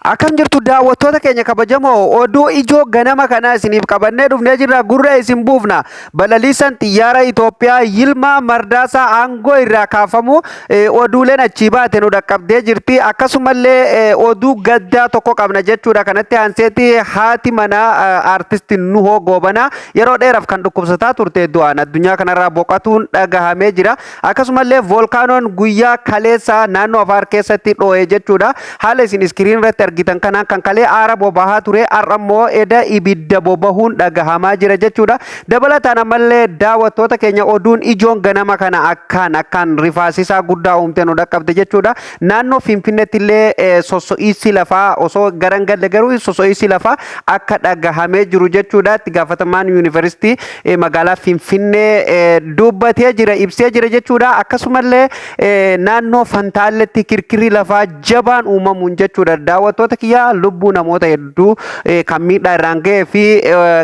Akkam jirtu daawwattoota keenya kabajamoo? Oduu ijoo ganama kanaa isiniif qabannee dhufnee jirra, gurra isin buufna. Balaliisaan xiyyaara Itoophiyaa Yilmaa Mardaasaa aangoo irraa kaafamu oduuleen achii baate nu dhaqqabdee jirti. Akkasumallee oduu gaddaa tokko qabna jechuudha. Kanatti aanseeti haati manaa aartisti Nuhoo Goobanaa yeroo dheeraaf kan dhukkubsataa turte du'aan addunyaa kanarraa boqotuun dhagahamee jira. Akkasumallee voolkaanoon guyyaa kaleessaa naannoo Afaar keessatti dhoo'e jechuudha. Haala isin iskiriin irratti argitan kanaan kan kalee aara bobahaa ture har'a immoo eda ibidda bobahuun dhagahamaa jira jechuudha. Dabalataan ammallee daawwattoota keenya, oduun ijoon ganama kana akkaan akkaan rifaasisaa guddaa uumte nu dhaqqabde jechuudha. Naannoo Finfinneetti illee sosso'iinsi lafaa osoo garan galle garuu sosso'iinsi lafaa akka dhagahamee jiru jechuudha. Itti gaafatamaan yuunivarsiitii magaalaa Finfinnee dubbatee jira, ibsee jira jechuudha. Akkasumallee naannoo Fantaalletti kirkirri lafaa jabaan uumamuun jechuudha. Daawwattoota kiyyaa, lubbuu namoota hedduu kan miidhaa irraan ga'ee fi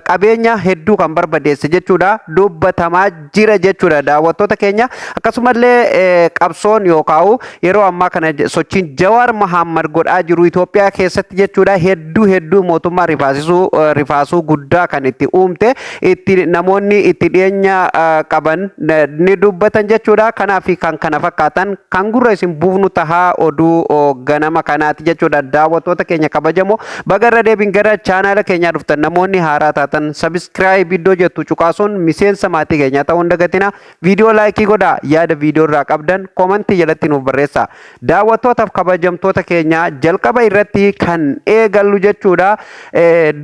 qabeenya hedduu kan barbadeesse jechuudha. Dubbatamaa jira jechuudha, daawwattoota keenya. Akkasumallee qabsoon yookaan yeroo ammaa kana sochiin Jawaar Mohammad godhaa jiru Itoophiyaa keessatti jechuudha, hedduu hedduu mootummaa rifaasisuu rifaasuu guddaa kan itti uumte itti namoonni itti dhiyeenya qaban ni dubbatan jechuudha. Kanaaf kan kana fakkaatan kan gurra isin buufnu tahaa oduu ganama kanaati jechuudha. Daawwattoota keenya kabajamoo, baga irra deebiin gara chaanaala keenyaa dhuftan. Namoonni haaraa taatan subscribe iddoo jettu cuqaasuun miseensa maatii keenyaa ta'uu hin dagatina. Viidiyoo like godhaa, yaada viidiyoo irraa qabdan koomantii jalatti nuuf barreessaa. Daawwattootaaf kabajamtoota keenya, jalqaba irratti kan eegallu jechuudha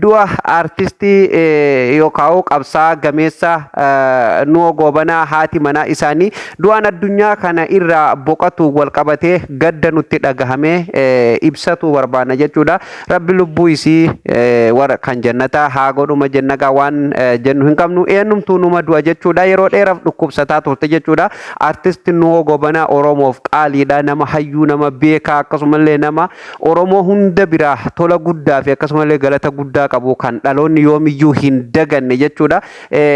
du'a aartistii yookaan qabsaa gameessa Nuhoo Goobanaa, haati manaa isaanii du'aan addunyaa kana irraa boqotu wal qabatee gadda nutti dhagahamee ibsatu barbaanna jechuudha. Rabbi lubbuu isii warra kan jannataa haa godhuma jennagaa, waan jennu hin qabnu, eenyumtuu numa du'a jechuudha. Yeroo dheeraaf dhukkubsataa turte jechuudha. Artisti Nuhoo Goobanaa Oromoof qaaliidha. Nama hayyuu, nama beekaa, akkasumallee nama Oromoo hunda biraa tola guddaa fi akkasumallee galata guddaa qabu kan dhaloonni yoomiyyuu hin daganne jechuudha.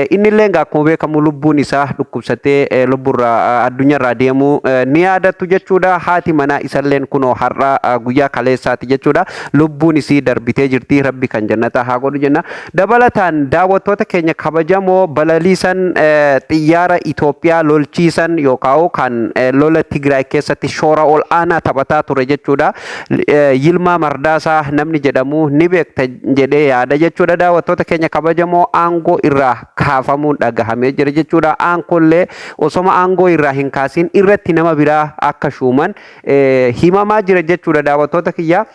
Inni illee akkuma beekamu lubbuun isaa dhukkubsatee lubburraa addunyaarraa deemuu ni yaadattu jechuudha. Haati manaa isalleen kunoo har'a guyyaa kaleessaati jechuudha. Lubbuun isii darbitee jirti. Rabbi kan jannataa haa godhu jenna. Dabalataan daawwattoota keenya kabajamoo, balaliisan xiyyaara Itoophiyaa lolchiisan yookaan kan lola Tigraay keessatti shoora ol aanaa taphataa ture jechuudha. Yilmaa Mardaasaa namni jedhamu ni beekta jedhee yaada jechuudha. Daawwattoota keenya kabajamoo, aangoo irraa kaafamuun dhagahamee jira jechuudha. Aangoollee osoma aangoo irraa hin kaasin irratti nama biraa akka shuuman himamaa jira jechuudha, daawwattoota kiyya.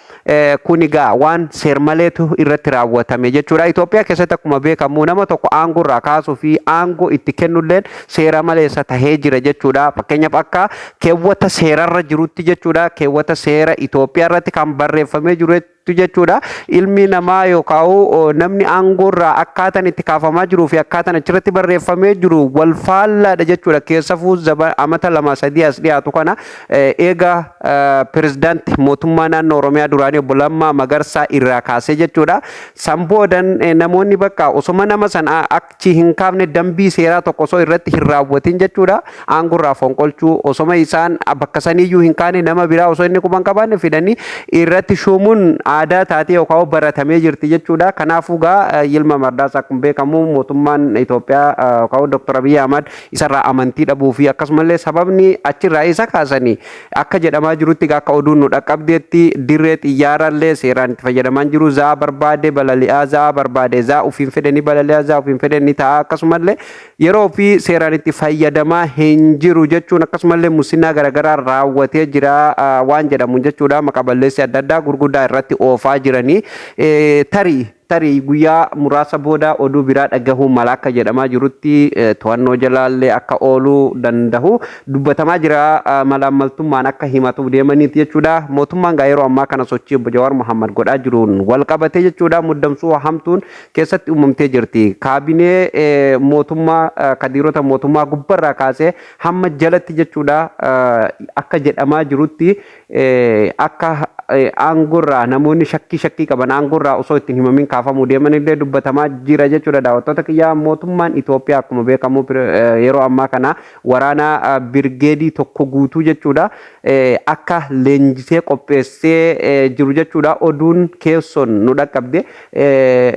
Kun egaa waan seermaleetu irratti raawwatame jechuudha. Itoophiyaa keessatti akkuma beekamu nama tokko aangoo irraa kaasuu fi aangoo itti kennulleen seera maleessa tahee jira jechuudha. Fakkeenyaaf akka keewwata seerarra jirutti jechuudha. Keewwata seera Itoophiyaa irratti kan barreeffamee jiru jechuudha. Ilmi namaa yookaan namni aangoo irraa akkaataan itti kaafamaa jiruu fi akkaataan achirratti barreeffamee jiru wal faallaadha jechuudha. Keessafuu amata 2 3 as dhiyaatu kana eega pirezidaanti mootummaa naannoo Oromiyaa duraanii obbo Lammaa Magarsaa irraa kaasee jechuudha. San boodan namoonni bakka osoma nama sana achi hin kaafne, dambii seeraa tokko osoo irratti hin raawwatin jechuudha. Aangoo irraa fonqolchuu, osoma isaan bakka saniiyyuu hin kaane nama biraa osoo inni quban qabaanne fidanii irratti shuumuun aadaa taatee yookaan baratamee jirti jechuudha. Kanaafuu gaa Yilma Mardaasaa akkuma beekamu mootummaan Itoophiyaa yookaan Dr. Abiyyi Ahmad isarraa amantii dhabuu fi akkasumallee sababni achirraa isa kaasanii akka jedhamaa jirutti, akka oduun nu dhaqqabdeetti, dirree xiyyaaraallee seeraan itti fayyadamaa jiru, zaa barbaade balali'aa, zaa barbaade, zaa ofiin fedhe ni balali'aa, zaa ofiin fedhe ni ta'a, akkasumallee yeroo ofii seeraan itti fayyadamaa hin jiru jechuun, akkasumallee mussinaa garaagaraa raawwatee jira waan jedhamu jechuudha. Maqaa balleessi adda addaa gurguddaa irratti oofaa jiranii, tarii tarii guyyaa muraasa booda oduu biraa dhagahuu mala. Akka jedhamaa jirutti to'annoo jalaallee akka ooluu danda'u dubbatamaa jira, malaammaltummaan akka himatuuf deemaniiti jechuudha. Mootummaan gaa yeroo ammaa kana sochii obbo Jawaar Mohammad godhaa jiruun wal qabatee jechuudha, muddamsuu hamtuun keessatti uumamtee jirti. Kaabinee mootummaa, kadiirota mootummaa gubbarraa kaasee hamma jalatti jechuudha, akka jedhamaa jirutti akka aangoorraa namoonni shakkii shakkii qaban aangoorraa osoo ittiin himamin kaafamaa. kaafamuu deemanillee dubbatamaa jira jechuudha. Daawwattoota kiyyaa, mootummaan Itoophiyaa akkuma beekamu yeroo ammaa kana waraana birgeedii tokko guutuu jechuudha akka leenjisee qopheessee jiru jechuudha. Oduun keessoon nu dhaqqabde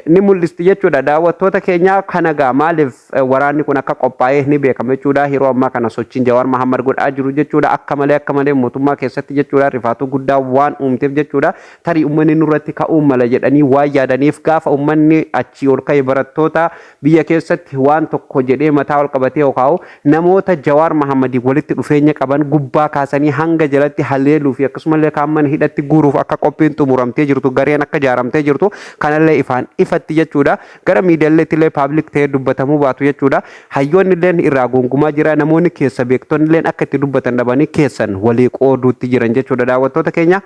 ni mul'isti jechuudha. Daawwattoota keenya, kana gaa maaliif waraanni kun akka qophaa'ee ni beekama jechuudha. Yeroo ammaa kana sochiin Jawaar Mahammad godhaa jiru jechuudha, akka malee akka malee mootummaa keessatti jechuudha rifaatuu guddaa waan uumteef jechuudha. Tarii uummanni nurratti ka'uu mala jedhanii waan yaadaniif, gaafa uummanni achii ol ka'e barattoota biyya keessatti waan tokko jedhee mataa ol qabatee yookaan namoota Jawaar Mahammadii walitti dhufeenya qaban gubbaa kaasanii hanga jalatti haleeluu fi akkasumallee kaan mana hidhatti guuruuf akka qophiin xumuramtee jirtu, gareen akka ijaaramtee jirtu kanallee ifaan ifatti jechuudha. Gara miidiyaaleetti illee public ta'ee dubbatamuu baatu jechuudha. Hayyoonni illee irraa gongumaa jira. Namoonni keessa beektonni illee akka itti dubbatan dhabanii keessan walii qooduutti jiran jechuudha, daawwattoota keenya.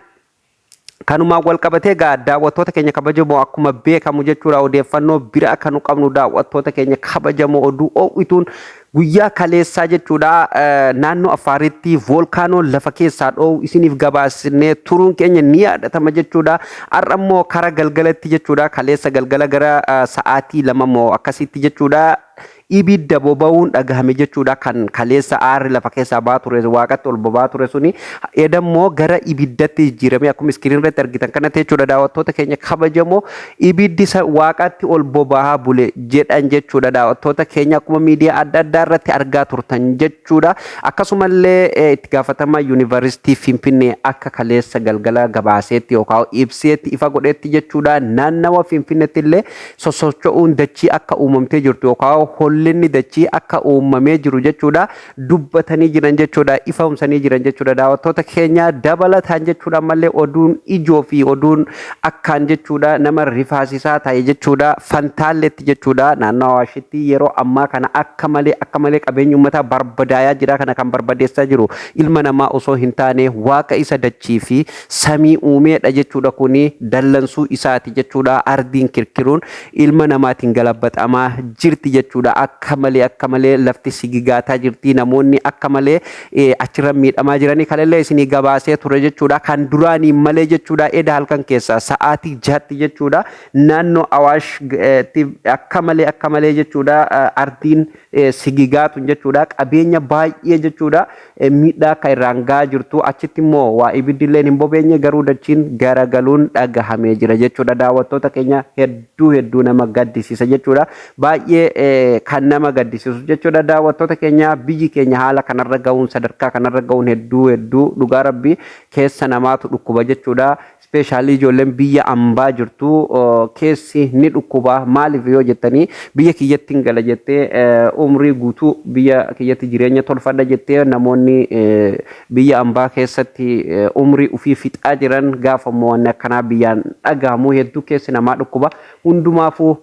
Kanumaan wal qabatee gaa, daawwattoota keenya kabajamoo, akkuma beekamu jechuudha, odeeffannoo biraa kan nu qabnu, daawwattoota keenya kabajamoo, oduu oowwituun guyyaa kaleessaa jechuudha naannoo Affaaritti voolkaanoon lafa keessaa dho'u isiniif gabaasnee turuun keenya ni yaadatama jechuudha. Har'a immoo kara galgalatti jechuudha, kaleessa galgala gara sa'aatii 2 moo akkasitti jechuudha, ibidda boba'uun dhagahame jechuudha. Kan kaleessa aarri lafa keessaa ba'aa ture, waaqatti ol boba'aa ture suni edammoo gara ibiddatti jijjiirame, akkuma screen irratti argitan kanatti jechuudha. Daawwattoota keenya kabajamoo, ibiddi waaqatti ol boba'aa bule jedhan jechuudha, daawwattoota keenya, akkuma miidiyaa adda addaa irratti argaa turtan jechuudha. Akkasumallee itti gaafatamaa Yuunivarsiitii Finfinnee akka kaleessa galgala gabaaseetti yookaan ibseetti, ifa godheetti jechuudha, naannawa Finfinneetti illee sosocho'uun dachii akka uumamtee jirtu yookaan hollinni dachii akka uumamee jiru jechuudha dubbatanii jiran jechuudha, ifoomsanii jiran jechuudha, daawwattoota keenya. Dabalataan jechuudha, ammallee oduun ijoo fi oduun akkaan jechuudha nama rifaasisaa ta'e jechuudha, Fantaalletti jechuudha, naannoo Awaashitti yeroo ammaa kana akka malee akka malee qabeenyi uummataa barbadaayaa jira. Kana kan barbadeessaa jiru ilma namaa osoo hin taane Waaqa isa dachii fi samii uumeedha jechuudha. Kuni dallansuu isaati jechuudha. Ardiin kirkiruun ilma namaatiin galabbatamaa jirti jechuudha. Akka malee akka malee lafti sigigaataa jirti. Namoonni akka malee achirra miidhamaa jiranii kanallee isinii gabaasee ture jechuudha. Kan duraanii malee jechuudha, eda halkan keessaa sa'aatii 6tti jechuudha, naannoo Awaash akka malee akka malee jechuudha ardiin sigigaatun jechuudha qabeenya baay'ee jechuudha miidhaa akka irraan gahaa jirtu. Achitti immoo waa ibiddillee hin bobeenye, garuu dachiin garagaluun dhagahamee jira jechuudha. Daawwattoota keenya, hedduu hedduu nama gaddisiisa jechuudha, baay'ee kan nama gaddisiisu jechuudha. Daawwattoota keenya, biyyi keenya haala kanarra gahuun, sadarkaa kanarra gahuun hedduu hedduu dhugaa Rabbii keessa namaatu dhukkuba jechuudha. Especially ijoolleen biyya ambaa jirtu keessi ni dhukkuba. Maaliif yoo jettanii, biyya kiyyatti hin gala jettee, umrii guutuu biyya kiyyatti jireenya tolfadha jettee namoonni biyya ambaa keessatti umrii ufii fixaa jiran, gaafa immoo wanni akkanaa biyyaan dhagahamu hedduu keessi namaa dhukkuba. Hundumaafuu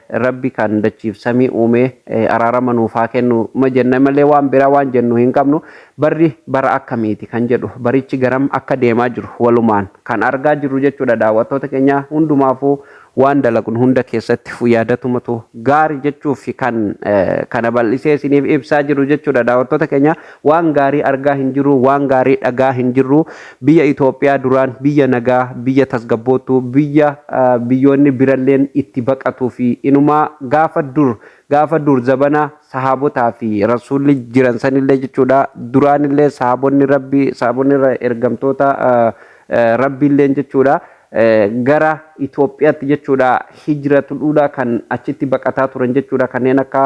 Rabbi kan dachiif samii uume araarama nuuf haa kennu ma jenna malee waan biraa waan jennu hin qabnu. Barri bara akkamiiti kan jedhu, barichi garam akka deemaa jiru walumaan kan argaa jirru jechuudha. Daawwattoota keenya, hundumaafuu waan dalagun hunda keessatti yaadatumatu gaarii jechuuf kan kana bal'isee isiniif ibsaa jiru jechuudha. Daawwattoota keenya, waan gaarii argaa hin jirru, waan gaarii dhagaa hin jirru. Biyya Itoophiyaa duraan biyya nagaa, biyya tasgabboottu, biyya biyyoonni biralleen itti baqatuu fi inumaa gaafa dur zabana sahaabotaa fi Rasuulli jiran sanillee jechuudha, duraanillee sahaabonni Rabbi, sahaabonni ergamtoota Rabbiilleen jechuudha gara Itoophiyaatti jechuudha hijratuudhaa kan achitti baqataa turan jechuudha. Kanneen akka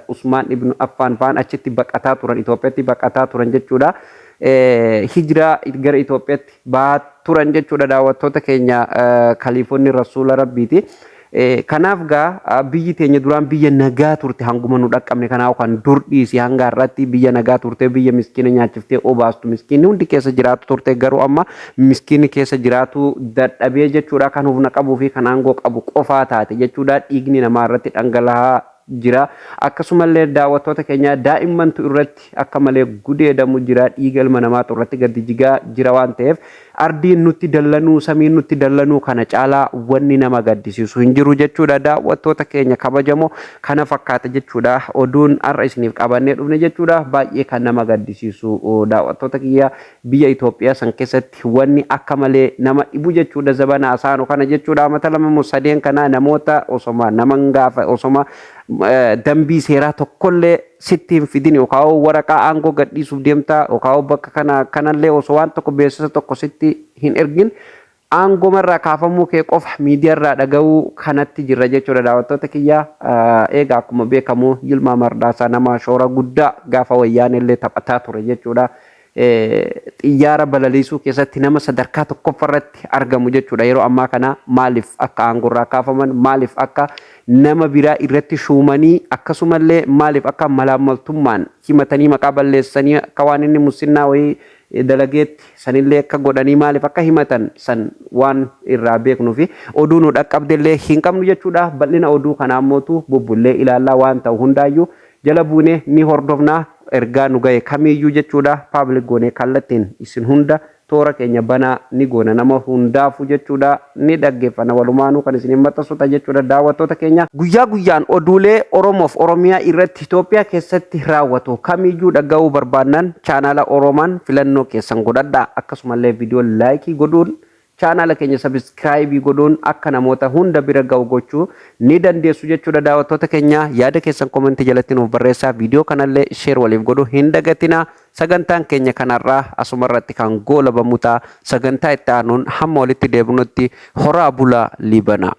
Usmaan ibn Affaan fa'aan achitti baqataa turan, Itoophiyaatti baqataa turan jechuudha, hijiraa gara Itoophiyaatti bahaa turan jechuudha, daawwattoota keenya, kaliifonni Rasuula Rabbiiti. Kanaaf gaa biyyi teenya duraan biyya nagaa turte. Hanguma nu dhaqqabne kanaaf kan dur dhiisi, hanga har'aatti biyya nagaa turte, biyya miskiina nyaachiftee obaastu, miskiinni hundi keessa jiraatu turte. Garuu amma miskiinni keessa jiraatu dadhabee jechuudha, kan humna qabuu fi kan aangoo qabu qofaa taate jechuudha. Dhiigni namaa irratti dhangala'aa jira. Akkasumallee, daawwattoota keenya, daa'immantu irratti akka malee gudeedamu jira. Dhiiga ilma namaatu irratti gadi jigaa jira waan ta'eef Ardiin nutti dallanuu, samiin nutti dallanuu kana caalaa wanni nama gaddisiisu hin jiru jechuudha. Daawwattoota keenya kabajamoo, kana fakkaata jechuudha. Oduun har'a isiniif qabannee dhufne jechuudha. Baay'ee kan nama gaddisiisu, daawwattoota kiyya, biyya Itoophiyaa san keessatti wanni akka malee nama dhibu jechuudha. Zabana asaanu kana jechuudha. Amata 2 moo 3 kana namoota osoma naman gaafa, osoma dambii seeraa tokkollee sitti hin fidin, yookaan waraqaa aangoo gadhiisuuf deemtaa yookaan bakka kana kanallee osoo waan tokko, beeksisa tokko sitti hin ergin, aangomarraa kaafamuu kee qofa miidiyaarraa dhaga'uu kanatti jirra jechuudha, daawwattoota kiyya. Egaa akkuma beekamu Yilmaa Mardaasaa nama shoora guddaa gaafa Wayyaanellee taphataa ture jechuudha. Xiyyaara balaliisuu keessatti nama sadarkaa tokkoffaarratti argamu jechuudha. Yeroo ammaa kana maaliif akka aangorraa kaafaman, maaliif akka nama biraa irratti shuumanii, akkasumallee maaliif akka malaammaltummaan himatanii maqaa balleessanii, akka waan inni musinnaa wayii dalageetti sanillee akka godhanii maaliif akka himatan san waan irraa beeknuu fi oduu nu dhaqqabdellee hin qabnu jechuudha. Bal'ina oduu kanaa mootu bubbullee ilaallaa, waan ta'u hundaayyuu jala buunee ni hordofnaa. Ergaa nu gahe kamiiyyuu jechuudha public goonee kallattiin isin hunda toora keenya banaa ni goona, nama hundaafuu jechuudha ni dhaggeeffanna, walumaanuu kan isin maxxansuta jechuudha. Daawwattoota keenya, guyyaa guyyaan oduulee Oromoof Oromiyaa irratti Itoophiyaa keessatti raawwatu kamiiyyuu dhaga'uu barbaannan chaanaala Oromaan filannoo keessan godhadhaa. Akkasumallee viidiyoo like godhuun, chaanaala keenya subscribe godhuun akka namoota hunda bira ga'u gochuu ni dandeessu jechuudha. Daawwattoota keenya, yaada keessan comment jalatti nuuf barreessaa. Viidiyoo kanallee share waliif godhuu hin dagatinaa. Sagantaan keenya kanarraa asuma irratti kan goolabamu ta'a. Sagantaa itti aanuun hamma walitti deebinutti horaa bulaa, liibanaa.